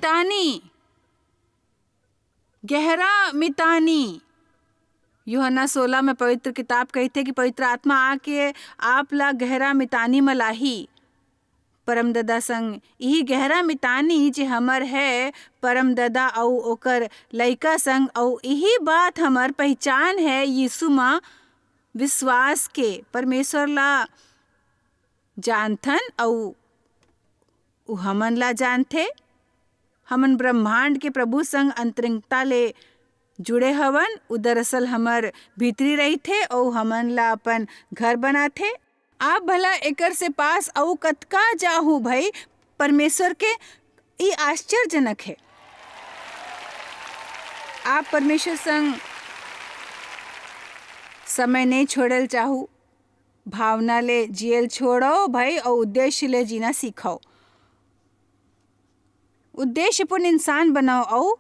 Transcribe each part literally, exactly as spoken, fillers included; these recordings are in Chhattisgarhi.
मितानी, गहरा मितानी। यूहन्ना सोलह में पवित्र किताब कहिथे कि पवित्र आत्मा आके आप ला गहरा मितानी म लाही। परमददा संग इही गहरा मितानी जे हमर है, परमददा अउ ओकर लइका संग, अउ इही बात हमर पहिचान है यीशु म विश्वास के। परमेश्वर ला जानथन अउ उ हमन ला जानथे। हमन ब्रह्मांड के प्रभु संग अंतरंगता ले जुड़े हवन। उ दरअसल हमर भीतरी रहिथे अउ हमन ला अपन घर बनाथे। आप भला एकर से पास अउ कतका जाहू भई? परमेश्वर के ई आश्चर्यजनक हे। आप परमेश्वर संग समय नहीं छोड़ल चाहू, भावना ले जियल छोड़ो भई, अउ उद्देश्य ले जीना सीखो। उद्देश्यपूर्ण इंसान बनाओ अउ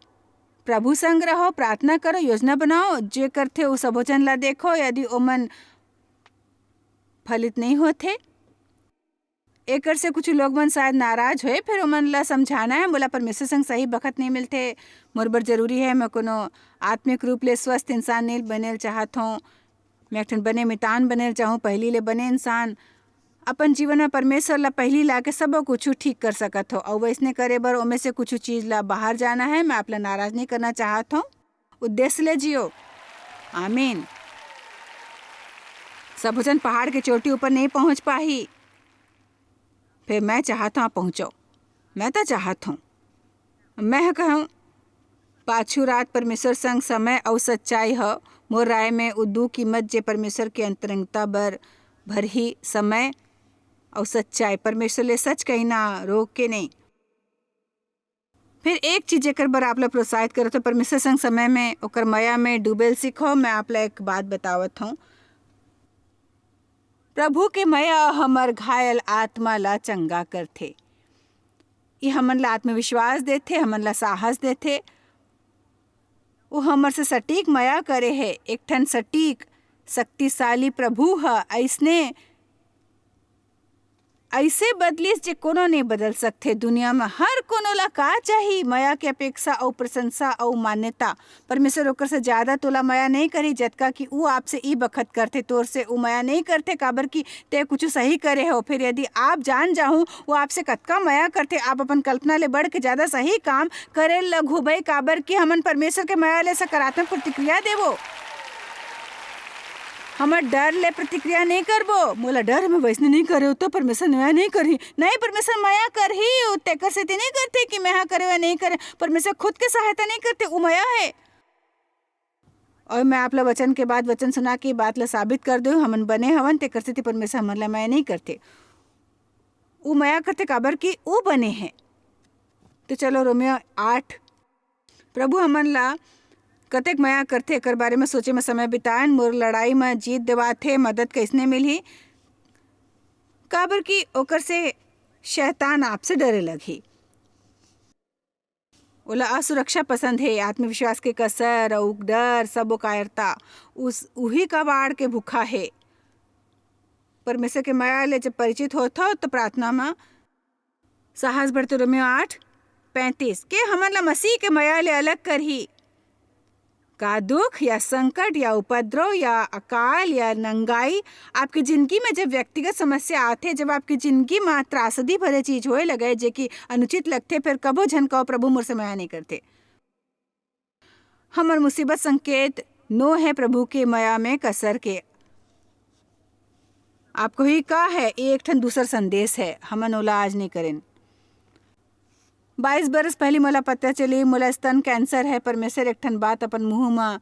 प्रभु संग रहो, प्रार्थना करो, योजना बनाओ। जे करथे, वो सबो जन ला देखो, यदि ओमन फलित नहीं होथे। एकर से कुछ लोग मन शायद नाराज होए, फिर ओमन ला समझाना है, मोला परमेश्वर संग सही बखत नहीं मिलथे, मोर बर जरूरी है, मैं कोनो आत्मिक रूप ले स्वस्थ इंसान नहीं बने ल चाहत हों, मैं एक ठन बने मितान बने ल चाहूँ, पहली ले बने इंसान। अपन जीवन में परमेश्वर ला पहली ला के सबो कुछ ठीक कर सकत हो, अउ वैसने करे बर ओमे से कुछ चीज ला बाहर जाना है। मैं आप ला नाराज नहीं करना चाहत हूँ। उद्देश्य ले जियो। आमीन। सबो जन पहाड़ के चोटी ऊपर नहीं पहुंच पाही, फिर मैं चाहत हूँ आप पहुँचो। मैं तो चाहत हूँ। मैं ह कहूँ, पाछू रात परमेश्वर संग समय अउ सच्चाई ह। मोर राय में उ दू कीमत जे परमेश्वर के अंतरंगता बर भरही, समय अउ सच्चाई। परमेश्वर ले सच कहिना, रोक के नहीं। फिर एक चीज जेकर बर आप ला प्रोत्साहित करत हो, परमेश्वर संग समय में, ओकर मया में डूबेल सीखो। मैं आप ला एक बात बतावत हूँ, प्रभु के मया हमर घायल आत्मा ला चंगा करथे। ये हमन ला आत्मविश्वास देथे, हमन ला साहस देथे। वो हमर से सटीक मया करे हे। एक ठन सटीक, शक्तिशाली प्रभु ह अइसने, अइसे बदलिस जे कोनो नहीं बदल सकथे। दुनिया में हर कोनो ला का चाही? मया के अपेक्षा अउ प्रशंसा अउ मान्यता। परमेश्वर ओकर से ज्यादा तोला मया नहीं करी, जतका कि ऊ आपसे ई बखत करथे। तोर से ऊ मया नहीं करथे, काबर कि ते कुछ सही करे हो। फिर यदि आप जान जाहू, वो आपसे कतका मया करथे, आप अपन कल्पना ले बढ़ के ज्यादा सही काम करे लगहू भई, काबर कि हमन परमेश्वर के मया ले सकारात्मक प्रतिक्रिया देबो। हमर डर ले प्रतिक्रिया नहीं करबो। मोला डर हे, मैं वैसने नहीं करे, तो परमेश्वर मया नहीं करही। नहीं, परमेश्वर मया करही, वो तेकर सेती नहीं करथे कि मैं हा करे या नहीं करे। परमेश्वर खुद के सहायता नहीं करथे, वो मया हे। अउ मैं आप ला वचन के बाद वचन सुना के बात ला साबित कर देहूँ, हमन बने हवन, तेकर सेती परमेश्वर हमन ला मया नहीं करथे। ऊ मया करथे काबर कि ऊ बने हे। तो चलो, रोमियो आठ, प्रभु हमन ला कतेक मया करथे, एकर बारे में सोचे में समय बिताएन। मोर लड़ाई में जीत देवाथे, मदद कइसने मिलही? काबर कि ओकर से शैतान आपसे डरे लगही। ओला असुरक्षा पसंद हे, आत्मविश्वास के कसर अउ डर, सबो कायरता। उस, उही कबाड़ के भूखा हे। परमेश्वर के मया ले जब परिचित होत हो, तो प्रार्थना म साहस बढ़थे। रोमियो आठ पैंतीस, के हमन ला मसीह के मया ले अलग करही? का दुख या संकट या उपद्रव या अकाल या नंगाई, आपके जिंदगी में जब व्यक्तिगत समस्या आथे, जब आपके जिंदगी में त्रासदी भरे चीज होए लगे, जे कि अनुचित लगथे, फिर कभो झन कहो, "प्रभु मोर से मया नहीं करथे।" हमर मुसीबत संकेत नो हे प्रभु के मया में कसर के। आप कही, "का हे?" ये एक ठन दूसर संदेश हे, हमन ओला आज नहीं करेन। बाईस बरस पहली मोला पता चली, मोला स्तन कैंसर हे। परमेश्वर एक ठन बात अपन मुंह म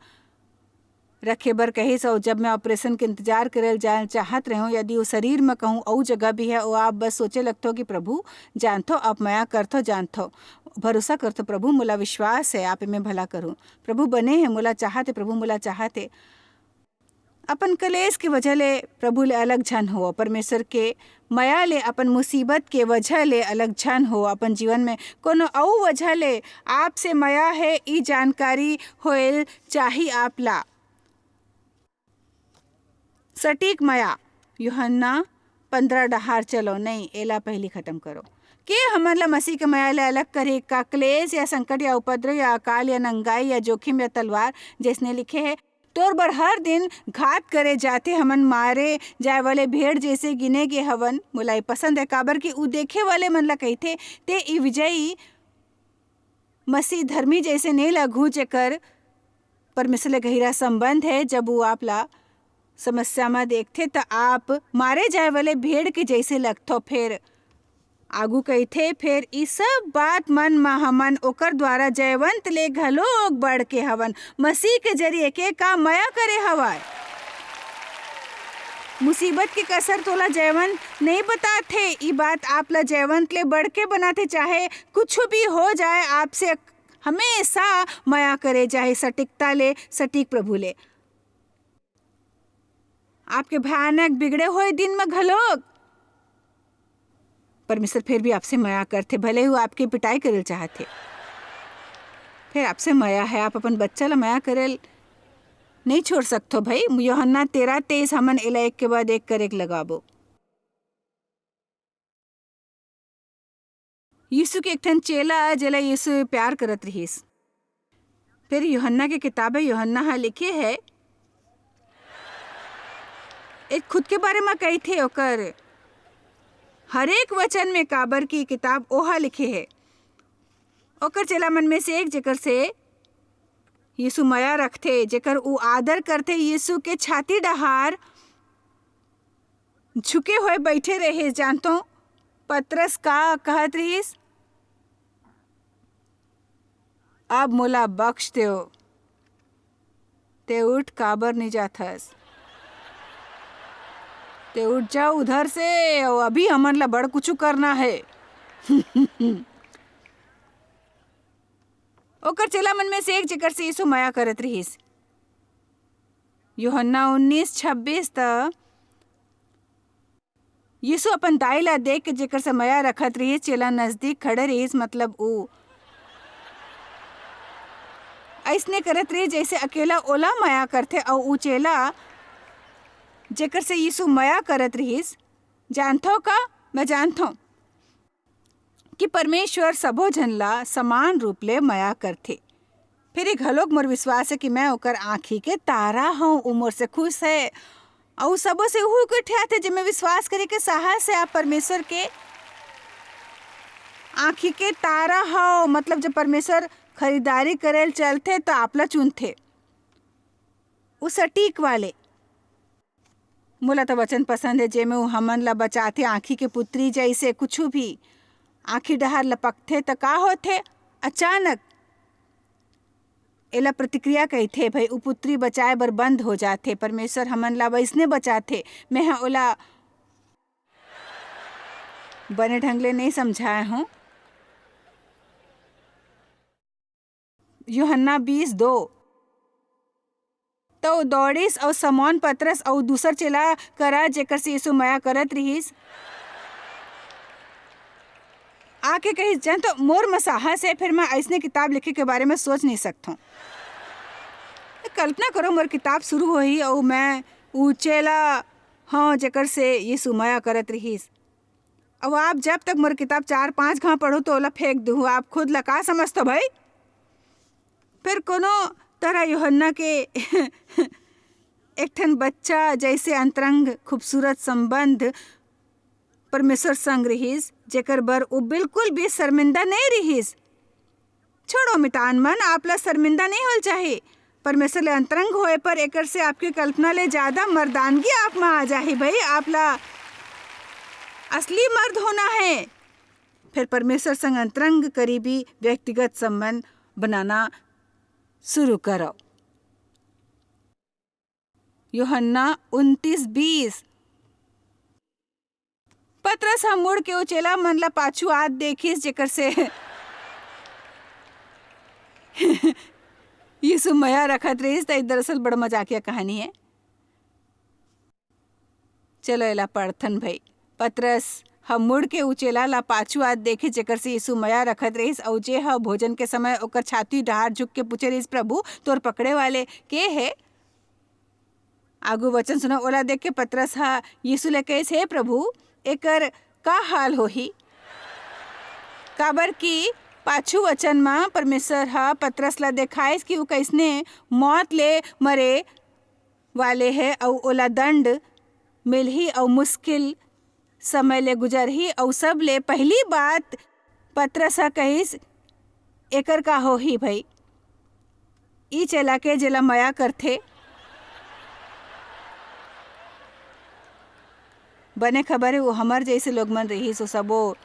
रखे बर कहिस, अउ जब मैं ऑपरेशन के इंतजार करे ल जाए चाहत रहूं, यदि वो शरीर म कहूं अउ जगह भी हे, वो आप बस सोचे लगथो कि प्रभु जानथो, आप मया करथो, जानथो, भरोसा करथो प्रभु, मोला विश्वास हे आप एमे भला करहू। प्रभु बने हे, मोला चाहत हे, प्रभु मोला चाहत हे। अपन कलेश के वजह ले प्रभु ले अलग झन हो, परमेश्वर के मया ले, अपन मुसीबत के वजह ले अलग झन हो। अपन जीवन में कोनो अउ वजह ले आपसे मया हे, ई जानकारी होएल चाही आप ला। सटीक मया, यूहन्ना पंद्रह डहार चलो, नहीं, एला पहली खत्म करो। के हमन ला मसीह के मया ले अलग करही? का क्लेश या संकट या उपद्रव या अकाल या नंगाई या जोखिम या तलवार?" जइसने लिखे हे, "तोर बर हर दिन घात करे जाथे, हमन मारे जाए वाले भेड़ जइसे गिने गे हवन।" मोला ये पसंद हे, काबर कि ऊ देखे वाले मन ला कहिथे, "ते ई विजयी मसीह धर्मी जइसे नइ लगहू, जेकर परमेसर ले गहिरा संबंध हे।" जब ऊ आप ला समस्या म देखथे, त आप मारे जाए वाले भेड़ के जइसे लगथव। फेर आगू कहिथे, "फेर ई सब बात मन म हमन ओकर द्वारा जयवंत ले घलोक बढ़ के हवन, मसीह के जरिए के का मया करे हवय।" मुसीबत के कसर तोला जयवंत नइ बताथे, ई बात आप ला जयवंत ले बढ़ के बनाथे। चाहे कुछु भी हो जाए, आपसे हमेशा मया करे जाही, सटीकता ले, सटीक प्रभु ले। आपके भयानक बिगड़े होए दिन म घलोक परमेसर फेर भी आपसे मया करथे, भले ही वो आपके पिटाई करेल चाहथे। फेर आपसे मया हे, आप अपन बच्चा ला मया करेल नइ छोड़ सकथो भई। यूहन्ना तेरह तेईस, हमन एला एक के बाद एक करे के लगाबो। यीसू के एक ठन चेला, जेला यीसू प्यार करत रिहिस। फेर यूहन्ना के किताब हे, यूहन्ना ह लिखे हे, एक खुद के बारे म कहिथे, ओकर हरेक वचन में, काबर की किताब ओहा लिखे हे। ओकर चेला मन में से एक, जेकर से यीसू मया रखथे, जेकर ऊ आदर करथे, यीसू के छाती डहार झुके होए बइठे रहिस। जानथों, पतरस का कहत रिहिस? "अब मोला बख्श देव, ते उठ, काबर नइ जाथस? ते उठ जा उधर से, अउ अभी हमन ला बड़ कुछु करना हे।" ओकर चेला मन में से एक, जेकर से यीसू मया करत रिहिस। यूहन्ना उन्नीस छब्बीस, त यीसू अपन दाई ला देख के, जेकर से मया रखत रिहिस, चेला नजदीक खड़े रिहिस, मतलब ऊ अइसने करत रिहिस, जइसे अकेला ओला मया करथे, अउ ऊ चेला, जेकर से यीसू मया करत रिहिस, जानथव का? मैं जानथव कि परमेसर सबो झन ला समान रूप ले मया करथे। फेर ये घलोक मोर विश्वास हे कि मैं ओकर आँखी के तारा हंव, ऊ मोर से खुश हे। अउ सबो से उहू के ठियाथे, जेमे विश्वास करे के साहस हे। आप परमेसर के आँखी के तारा हव, मतलब जब परमेसर खरीदारी करेल चलथे, त आप ला चुनथे। ऊ सटीक वाले। मोला तो वचन पसंद हे, जेमे ऊ हमन ला बचाथे, आँखी के पुतरी जइसे। कुछु भी आँखी डहार लपकथे, त का होथे? अचानक एला प्रतिक्रिया कहिथे, भई, ऊ पुतरी बचाए बर बंद हो जाथे। परमेसर हमन ला वइसने बचाथे। मेंह ओला बने ढंग ले नइ समझाए हंव। यूहन्ना बीस दो। त ओ दौड़िस अऊ समौन पतरस अऊ दूसर चेला करा, जेकर से यीसू मया करत रिहिस, आके कहिस, "जंतु मोर म साहस हे, फेर मैं अइसने किताब लिखे के बारे म सोच नइ सकथंव।" कल्पना करो, मोर किताब सुरू होही अऊ मैं ऊ चेला हंव, जेकर से यीसू मया करत रिहिस। अऊ आप जब तक मोर किताब चार पांच घांव पढ़हू, त ओला फेंक दूहू। आप खुद ला का समझथो भई? फेर कोनो तरह यूहन्ना के एक ठन बच्चा जइसे अंतरंग, खूबसूरत संबंध परमेसर संग रिहिस, जेकर बर ऊ बिल्कुल भी शर्मिंदा नइ रिहिस। छोड़ो मितान मन, आप ला शर्मिंदा नइ होल चाही। परमेसर ले अंतरंग होए पर एकर से आपके कल्पना ले जादा मर्दानगी आप म आ जाही भई। आप ला असली मर्द होना हे। फेर परमेसर संग अंतरंग, करीबी, व्यक्तिगत संबंध बनाना सुरू करो। यूहन्ना उनतीस बीस। पतरस ह मुड़ के ओ चेला मन ला पाछू आत देखिस, जेकर से यीसू मया रखत रिहिस। त ई दरअसल बड़ मजाकिया कहानी हे। चलो, एला पढ़थन भई। पतरस ह मुड़ के ऊ चेला ला पाछू आत देखिस, जेकर से यीसू मया रखत रिहिस, अऊ जे ह भोजन के समय ओकर छाती डहार झुक के पूछे रिहिस, "प्रभु, तोर पकड़े वाले के हे?" आगू वचन सुनो, ओला देख के पतरस ह यीसू ले कहिस, "हे प्रभु, एकर का हाल होही?" काबर कि पाछू वचन म परमेश्वर ह पतरस ला देखाइस कि वो कइसने मौत ले मरे वाले हे अउ ओला दंड मिलही अउ मुश्किल समय ले गुजरही। अउ सबले पहली बात पतरस ह कहिस, "एकर का होही भई?" ई चेला के जेला मया करथे। बने खबर हे, वो हमर जइसे लोग मन रिहिस, वो सबो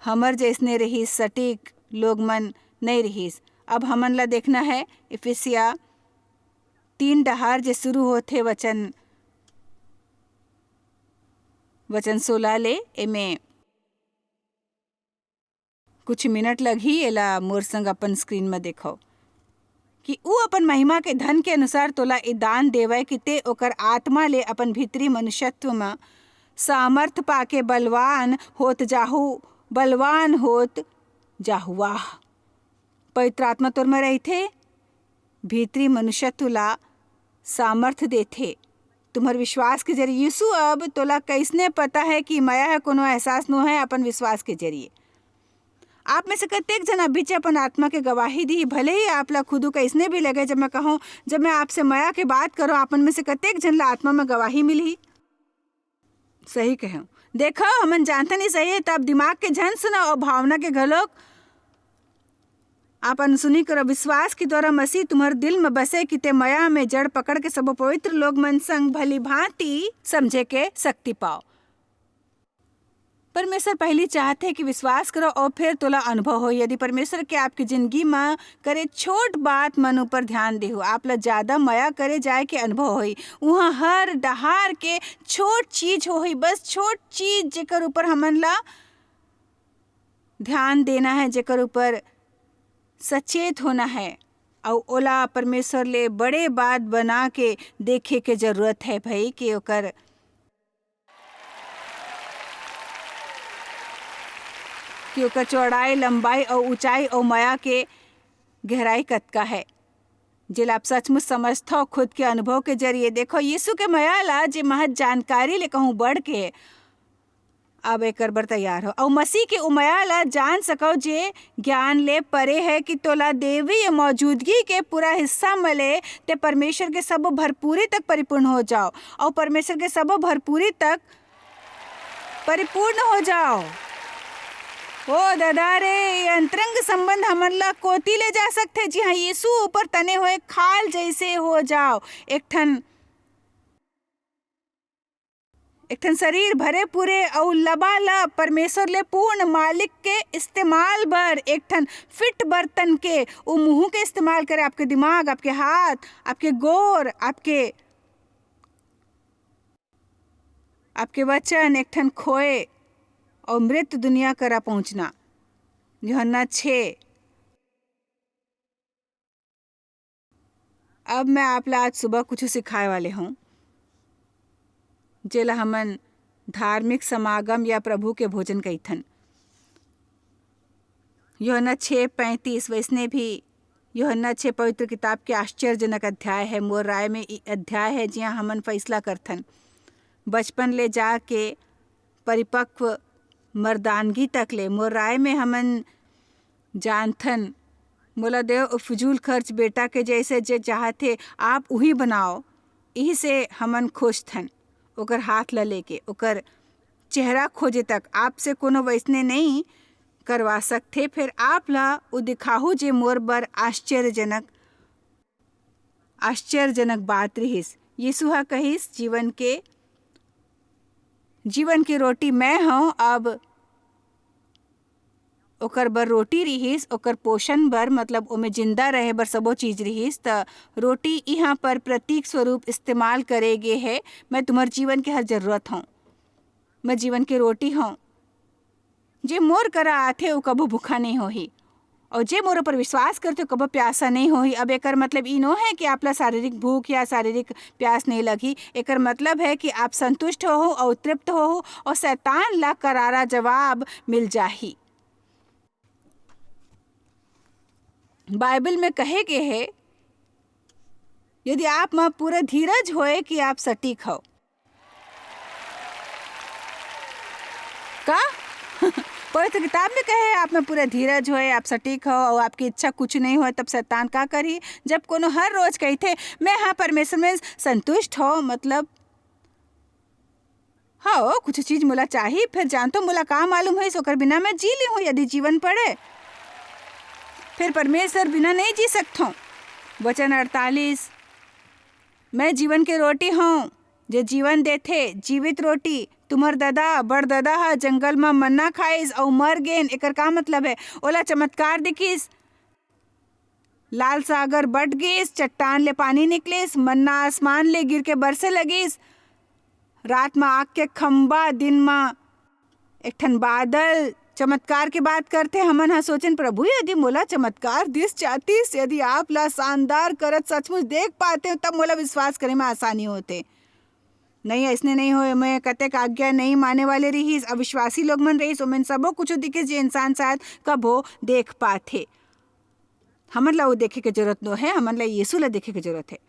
हमर जइसने रिहिस, सटीक लोग मन नइ रिहिस। अब हमन ला देखना हे इफिसिया तीन डहार जे शुरू होथे वचन, वचन सोलह ले, एमे कुछ मिनट लगही, एला मोर संग अपन स्क्रीन म देखव। कि ऊ अपन महिमा के धन के अनुसार तोला ए दान देवय कि ते ओकर आत्मा ले अपन भीतरी मनुष्यत्व म सामर्थ पाके बलवान होत जाहू, बलवान होत जाहू। वाह, पवित्र आत्मा तोर म रहिथे, भीतरी मनुष्यत्व ला सामर्थ देथे। तुम्हर विश्वास के जरिए यीशु, अब तोला कइसने पता हे कि मया ह कोनो एहसास नो हे अपन विश्वास के जरिए। आप में से कतेक झन अभी च अपन आत्मा के गवाही दी, भले ही आप ला खुद कइसने भी लगे। जब मैं कहूँ, जब मैं आपसे मया के बात करूँ, आप मन में से कतेक झन ला आत्मा में गवाही मिलही? सही कहे। देखो, हमन जानथन ही सही है, तब दिमाग के झन सुनो और भावना के घलोक आप अनसुनी करो। विश्वास के द्वारा मसीह तुम्हर दिल में बसे कि ते मया में जड़ पकड़ के सबो पवित्र लोग मन संग भली भांति समझे के शक्ति पाओ। परमेश्वर पहली चाहथे कि विश्वास करो और फिर तोला अनुभव हो। यदि परमेश्वर के आपकी जिंदगी में करे छोट बात मन ऊपर ध्यान देहू, आप ला ज्यादा मया करे जाए के अनुभव होही। उहाँ हर डहार के छोट चीज होही, बस छोट चीज जेकर ऊपर हमन ला ध्यान देना है, जेकर ऊपर सचेत होना है, अउ ओला परमेश्वर ले बड़े बात बना के देखे के जरूरत है भाई, कि ओकर कि ओकर चौड़ाई, लंबाई अउ ऊंचाई अउ मया के गहराई कतका है, जेला आप सचमुच समझथव खुद के अनुभव के जरिए। देखो, यीशु के मया ला जे महज जानकारी ले कहूँ बढ़ के अब एकर बर तैयार हो, अउ मसीह के उ मया ला जान सकव जे ज्ञान ले परे है, कि तोला देवी ये मौजूदगी के पूरा हिस्सा मिले, ते परमेश्वर के सबो भरपूरी तक परिपूर्ण हो जाओ, अउ परमेश्वर के सबो भरपूरी तक परिपूर्ण हो जाओ। ओ ददा रे, ये अंतरंग संबंध हमन ला कोती ले जा सकथे, जी हाँ, यीशु ऊपर तने हुए खाल जैसे हो जाओ। एक ठन, एक ठन शरीर भरे पूरे अउ लबालब परमेश्वर ले पूर्ण मालिक के इस्तेमाल बर, एक ठन फिट बर्तन के उ मुंह के इस्तेमाल करे, आपके दिमाग, आपके हाथ, आपके गोर, आपके आपके वचन एक ठन खोए अउ मृत दुनिया करा पहुंचना। यूहन्ना छः। अब मैं आप ला आज सुबह कुछ सिखाए वाले हूँ, जेला हमन धार्मिक समागम या प्रभु के भोजन कहिथन। यूहन्ना छः पैंतीस, वैसने भी यूहन्ना छः पवित्र किताब के आश्चर्यजनक अध्याय है। मोर राय में ई अध्याय है, जिहाँ हमन फैसला करथन। बचपन ले जाके परिपक्व मर्दानगी तक ले, मोर राय में हमन जानथन, मोला देव, फजूल खर्च बेटा के जैसे जे चाहथे, आप उही बनाओ। इही से हमन खोजथन, ओकर हाथ ला लेके, ओकर चेहरा खोजे तक। आपसे कोनो वैसने नहीं करवा सकथे। फिर आप ला उ दिखाहू, जे मोर बर आश्चर्यजनक, आश्चर्यजनक बात रिहिस। यीशु ह कहिस, "जीवन के, जीवन के रोटी मैं हूँ।" अब ओकर बर रोटी रिहिस, ओकर पोषण बर, मतलब ओमे जिंदा रहे बर सबो चीज रिहिस, त रोटी इहाँ पर प्रतीक स्वरूप इस्तेमाल करे गे हे। मैं तुम्हर जीवन के हर जरूरत हूँ, मैं जीवन के रोटी हूँ। जे मोर करा आथे, वो कभू भूखा नहीं होही, और जे मोर ऊपर विश्वास करथे, वो कभू प्यासा नहीं होही। अब एकर मतलब ई नो है कि आप ला शारीरिक भूख या शारीरिक प्यास नहीं लगही। एकर मतलब है कि आप संतुष्ट होहू और तृप्त होहू, और शैतान ला करारा जवाब मिल जाही। बाइबल में कहे गे हे, "यदि आप म पूरा धीरज होए कि आप सटीक हो।" का? पवित्र किताब में कहे, "आप में पूरा धीरज होए, आप सटीक हो और आपकी इच्छा कुछ नहीं होए, तब शैतान का करी?" जब कोनो हर रोज कहिथे, "मैं हाँ परमेश्वर में संतुष्ट हो, मतलब, हाँ, कुछ चीज मोला चाही, फिर जानतो मोला का मालूम होइस, ओकर बिना मैं जी ली हूँ, यदि जीवन पड़े, फिर परमेश्वर बिना नहीं जी सकथों।" वचन अड़तालीस, "मैं जीवन के रोटी हूँ, जे जीवन देथे, जीवित रोटी। तुम्हर ददा, बड़ ददा ह जंगल म मन्ना खाइस अउ मर गेन।" एकर का मतलब है? ओला चमत्कार दिखिस, लाल सागर बट गिस, चट्टान ले पानी निकलिस, मन्ना आसमान ले गिर के बरसे लगिस। रात म आग के खंबा, दिन म एक ठन बादल चमत्कार के बात करथे। हमन ह सोचन, "प्रभु, यदि मोला चमत्कार दिस जातिस, यदि आप ला शानदार करत सचमुच देख पाते, तब मोला विश्वास करे म आसानी होते।" नहीं, अइसने नहीं होए। मैं कतेक आज्ञा नहीं माने वाले रिहिस, अविश्वासी लोग मन रहिस, ओमन सबो कुछ दिखिस, जे इंसान शायद कभो देख पाथे। हमन ला वो देखे के जरूरत नो है, हमन ला यीशु ला देखे के जरूरत है।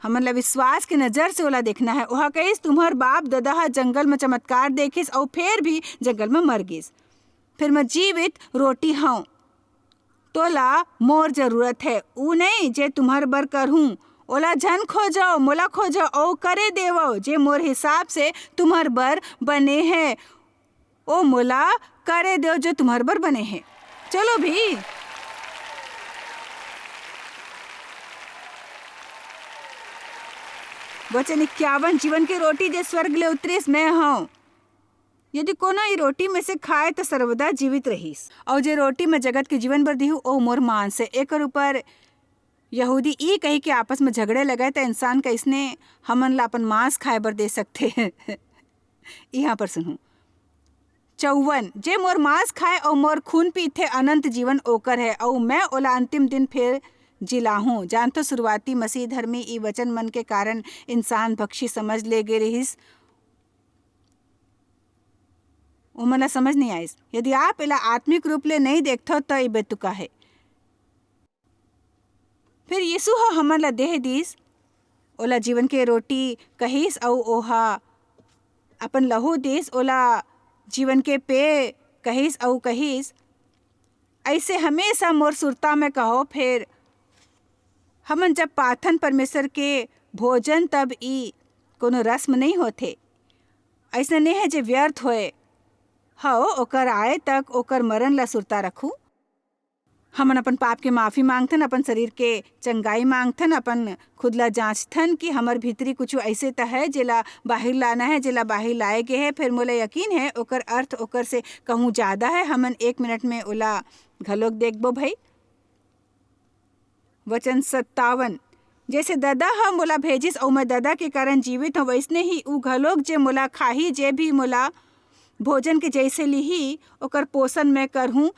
हमन ला विश्वास के नजर से ओला देखना है। ओहा कहिस, "तुम्हर बाप ददा ह जंगल म चमत्कार देखिस अउ फेर भी जंगल म मर गिस। फिर मैं जीवित रोटी हंव। तोला मोर जरूरत है, ऊ नहीं जे तुम्हर बर करहूं। ओला झन खोजव, मोला खोजव अउ करे देवव, जे मोर हिसाब से तुम्हर बर बने है।" ओ मोला करे देव जो तुम्हर बर बने हे। चलो भी। वचन इक्यावन, जीवन के रोटी जे स्वर्ग ले उतरिस, मैं हूँ। यदि कोनो ई रोटी में से खाए, तो सर्वदा जीवित रहिस। और जे रोटी में जगत के जीवन भर दिहु, ओ मोर मांस है। एकर ऊपर यहूदी ई कही के आपस में झगड़े लगे, त इंसान कइसने हमन ला अपन मांस खाए बर दे सकथे? यहाँ पर सुनहु। चौवन, जे मोर मांस खाए अउ मोर खून पीथे, अनंत जीवन ओकर है, अउ मैं ओला अंतिम दिन फेर जिलाहूं। जानथो, शुरुआती मसीह धर्मी ई वचन मन के कारण इंसान भक्षी समझ ले गे रिहिस। ओमन ला समझ नहीं आइस। यदि आप एला आत्मिक रूप ले नहीं देखथो, त ई बेतुका है। फिर यीशु ह हमन ला देह दीस, ओला जीवन के रोटी कहिस, अऊ ओहा अपन लहू दीस, ओला जीवन के पेय कहिस, अऊ कहिस, "अइसे हमेशा मोर सुरता में कहो।" फिर हमन जब पाथन परमेश्वर के भोजन, तब ई कोनो रस्म नहीं होथे। अइसने नहीं है जे व्यर्थ होए। हव, ओकर आए तक ओकर मरण ला सुरता रखू। हमन अपन पाप के माफी मांगथन, अपन शरीर के चंगाई मांगथन, अपन खुद ला जांचथन कि हमर भीतरी कुछु अइसे त है, जेला बाहिर लाना है, जेला बाहिर लाए गे है। फिर मोला यकीन है, ओकर अर्थ ओकर से कहूँ ज्यादा है। हमन एक मिनट में ओला घलोक देखबो भई। वचन सत्तावन, जैसे ददा ह मोला भेजिस अऊ मैं ददा के कारण जीवित हूँ, वैसने ही ऊ घलोक जे मोला खाही, जे भी मोला भोजन के जैसे लिही, ओकर पोषण मैं करहूँ।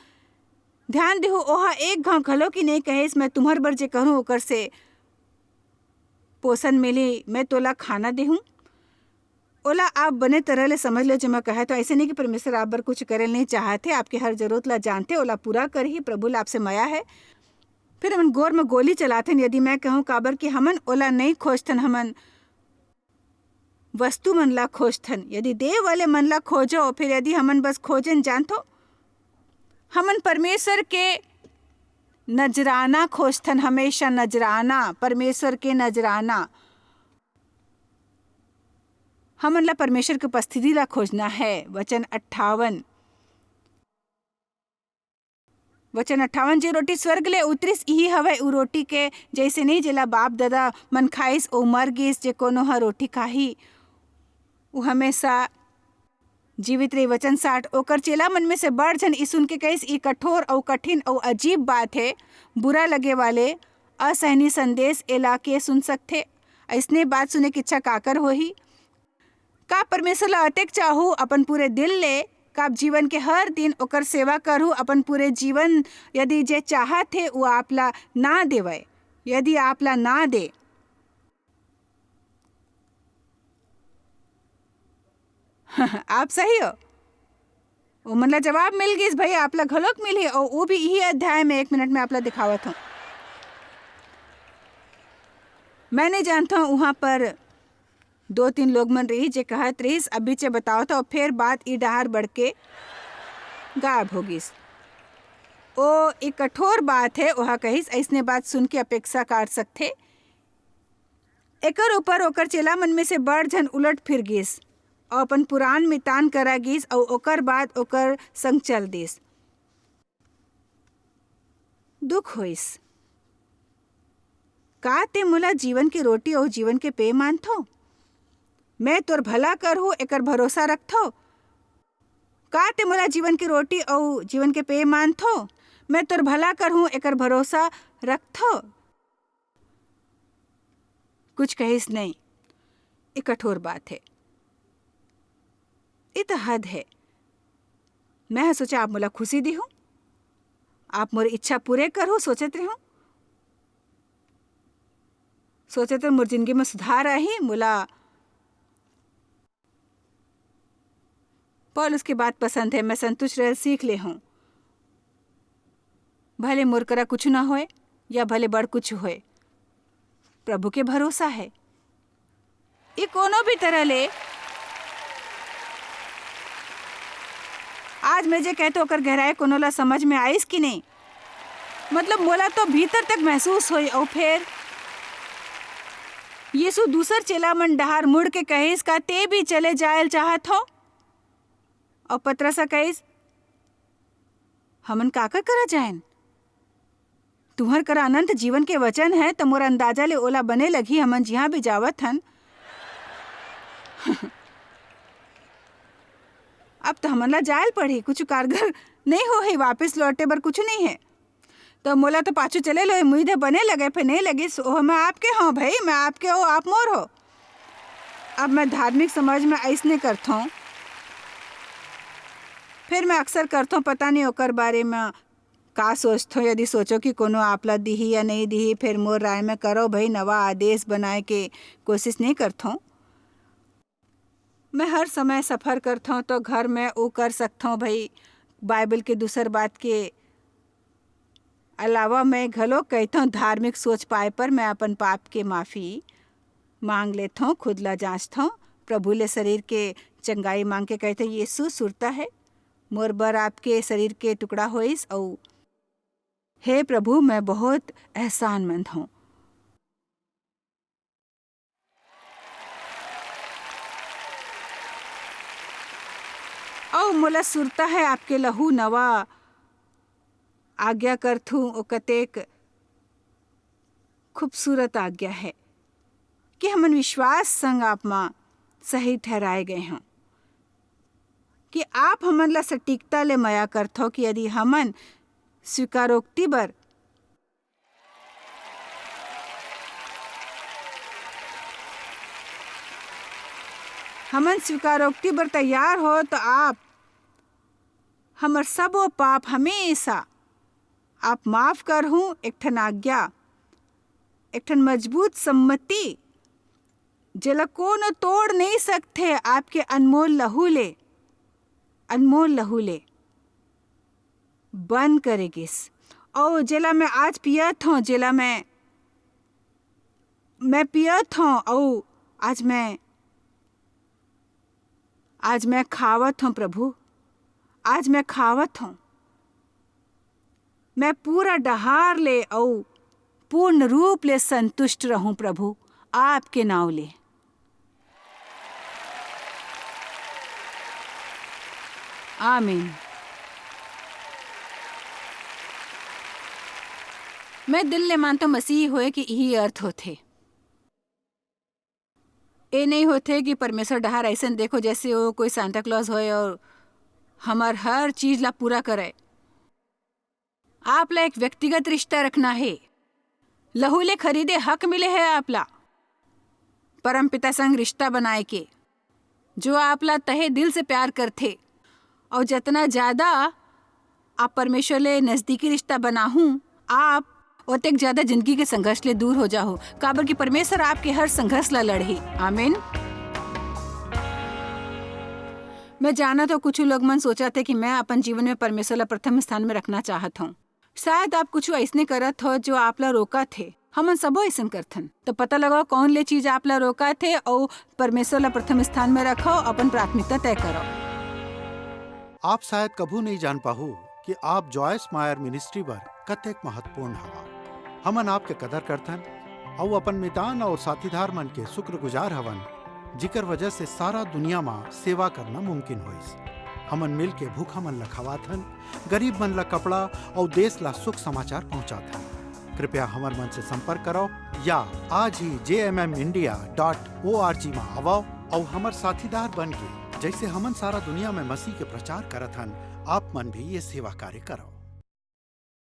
ध्यान देहू, ओहा एक घांव घलो की नहीं कहेस, "मैं तुम्हर बर जे करूं, ओकर से पोषण मिली, मैं तोला खाना देहूं।" ओला आप बने तरह ले समझ लो, जो मैं कहत हूं। ऐसे नहीं कि परमेश्वर आप बर कुछ करे नहीं चाहत है, आपके हर जरूरत ला जानते, ओला पूरा करही। प्रभु ला आपसे मया है। फिर हमन गोर में गोली चलाथन, यदि मैं कहूं, काबर कि हमन ओला नहीं खोजथन, हमन वस्तु मन ला खोजथन। यदि देव वाले मन ला खोजो, फिर यदि हमन बस खोजन जानथो, हमन परमेश्वर के नजराना खोजथन, हमेशा नजराना, परमेश्वर के नजराना। हमन ला परमेश्वर के उपस्थिति ला खोजना है। वचन अट्ठावन। वचन अट्ठावन, जे रोटी स्वर्ग ले उतरिस, इही हवय उ रोटी के जैसे नहीं, जेला बाप ददा मन खाइस, ओ मर गिस। जे कोनो ह रोटी खाही, उ हमेशा जीवित रही। वचन साठ, ओकर चेला मन में से बड़ झन ई सुन के कहिस, "ई कठोर अउ कठिन अउ अजीब बात हे, बुरा लगे वाले असहनीय संदेश, एला के सुन सकथे? अइसने बात सुने के इच्छा काकर होही?" का परमेश्वर ला अतेक चाहू अपन पूरे दिल ले? का आप जीवन के हर दिन ओकर सेवा करहू अपन पूरे जीवन? यदि जे चाहत हे, वो आप ला ना देवय, यदि आप ला ना दे। आप सही हो। ओमन ला जवाब मिल गिस, भाई, आप ला घलोक मिलही, अउ वो भी इही अध्याय में। एक मिनट में आप ला दिखावत हूँ। मैं नहीं जानता हूँ, वहाँ पर दो तीन लोग मन रही, जे कहत रहिस, "अभी चे बताओ तो।" फिर बात ई डहार बढ़ के गायब हो गिस। ओ, एक कठोर बात हे, ओहा कहिस, अइसने बात सुन के अपेक्षा कर सकथे। एकर ऊपर ओकर चेला मन में से बड़ झन उलट फिर गिस, अउ अपन पुरान मितान करा गिस, अउ ओकर बाद ओकर संग चल दिस। दुख होइस। "का ते मोला जीवन के रोटी अउ जीवन के पेय मानथो? मैं तोर भला करहूं, एकर भरोसा रखथो। का ते मोला जीवन के रोटी अउ जीवन के पेय मानथो? मैं तोर भला करहूं, एकर भरोसा रखथो?" कुछ कहिस नहीं। ये कठोर बात हे। ये तो हद हे। मैं ह सोचा आप मोला खुशी दिहू, आप मोर इच्छा पूरे करहू, सोचत रहूं, सोचत रहूं मोर जिंदगी में सुधार आही, मोला पौलुस के बात पसंद हे, मैं संतुष्ट रहल सीख ले हूं। भले मोर करा कुछ ना होए या भले बड़ कुछ होए, प्रभु के भरोसा हे। ये कोनो भी तरह ले, आज मैं जे कहतो ओकर गहराई कोनो ला समझ में आइस कि नहीं? मतलब मोला तो भीतर तक महसूस होई। अउ फेर यीशु दूसर चेला मन डहार मुड़ के कहिस, "का ते भी चले जायल चाहत हो?" अउ पतरस ह कहिस, "हमन काकर करा जाएन? तुम्हर करा अनंत जीवन के वचन है, त मोर अंदाजा ले ओला बने लगही, हमन जिहां भी जावत हन।" अब तो हमन ला जायल पड़ही, कुछ कारगर नहीं होही, वापस लौटे बर कुछ नहीं है। तो मोला तो पाछू चले लो, मुई दे बने लगे, फेर नहीं लगिस, ओह मैं आपके हूँ भाई, मैं आपके हो, आप मोर हो। अब मैं धार्मिक समाज में अइसने करथों। फिर मैं अक्सर करथों, पता नहीं ओकर बारे में का सोचथों। यदि सोचो कि कोनो आपला दिही या नहीं दिही, फिर मोर राय में करो भाई, नवा आदेश बनाए के कोशिश नहीं करथों। मैं हर समय सफर करथों, तो घर में वो कर सकथों भाई, बाइबल के दूसर बात के अलावा मैं घलो कहिथों, धार्मिक सोच पाए पर मैं अपन पाप के माफी मांग लेथों, खुद ला जांचथों, प्रभु ले शरीर के चंगाई मांग के कहिथों, "यीशु सुरता है, मोर बर आपके शरीर के टुकड़ा होइस, अउ हे प्रभु, मैं बहुत एहसानमंद हूँ।" अउ मोला सुरता है आपके लहू नवा आज्ञा करथूं, ओ कतेक खूबसूरत आज्ञा है कि हमन विश्वास संग आप मा सही ठहराए गए हों, कि आप हमन ला सटीकता ले मया करथो, कि यदि हमन स्वीकारोक्ति बर हमन स्वीकारोक्ति बर तैयार हो, तो आप हमर सबो पाप हमेशा आप माफ करहूं। एक ठन आज्ञा, एक ठन मजबूत सम्मति, जेला कोनो तोड़ नहीं सकथे, आपके अनमोल लहू ले, अनमोल लहू ले बंद करे गिस। अउ जेला मैं आज पियत हूं, जेला मैं, मैं पियत हूं, अउ आज मैं, आज मैं खावत हूं प्रभु, आज मैं खावत हूं। मैं पूरा डहार ले अउ पूर्ण रूप ले संतुष्ट रहूं प्रभु, आपके नाव ले। आमीन। मैं दिल ले मानथों मसीही होए के इही अर्थ होथे। ए नहीं होथे कि परमेश्वर डहार अइसन देखो जैसे वो कोई सांता क्लॉज होए और हमर हर चीज ला पूरा करे। आप ला एक व्यक्तिगत रिश्ता रखना हे। लहू ले खरीदे हक मिले हे आप ला परमपिता संग रिश्ता बनाए के, जो आप ला तहे दिल से प्यार करथे। और जतना ज्यादा आप परमेश्वर ले नजदीकी रिश्ता बनाहू, आप ओतेक ज्यादा जिंदगी के संघर्ष ले दूर हो जाहू, काबर कि परमेश्वर आपके हर संघर्ष ला लड़ही। आमीन। मैं जानत हूँ, कुछ लोग मन सोचत हे कि मैं अपन जीवन में परमेश्वर ला प्रथम स्थान में रखना चाहत हूँ। शायद आप कुछ अइसने करत हो, जो आप ला रोकत हे। हमन सबो अइसन करथन। तो पता लगाओ, कौन ले चीज आप ला रोकत हे, अउ परमेश्वर ला प्रथम स्थान में रखो, अपन प्राथमिकता तय करो। आप शायद कभू नइ जान पाहू कि आप जॉयस मायर मिनिस्ट्री बर कतेक महत्वपूर्ण हवा। हमन आपके कदर करथन अउ अपन मितान अउ साथीदार मन के शुक्रगुजार हवन, जिकर वजह से सारा दुनिया म सेवा करना मुमकिन होइस। हमन मिल के भूखा मन ल खवाथन, गरीब मन ल कपड़ा अउ देश ल सुख समाचार पहुंचाथन। कृपया हमर मन से संपर्क करव या आज ही जे M M India dot O R G म आवव अउ हमर साथीदार बन के, जइसे हमन सारा दुनिया म मसीह के प्रचार करत हन, आप मन भी ये सेवा कार्य करव।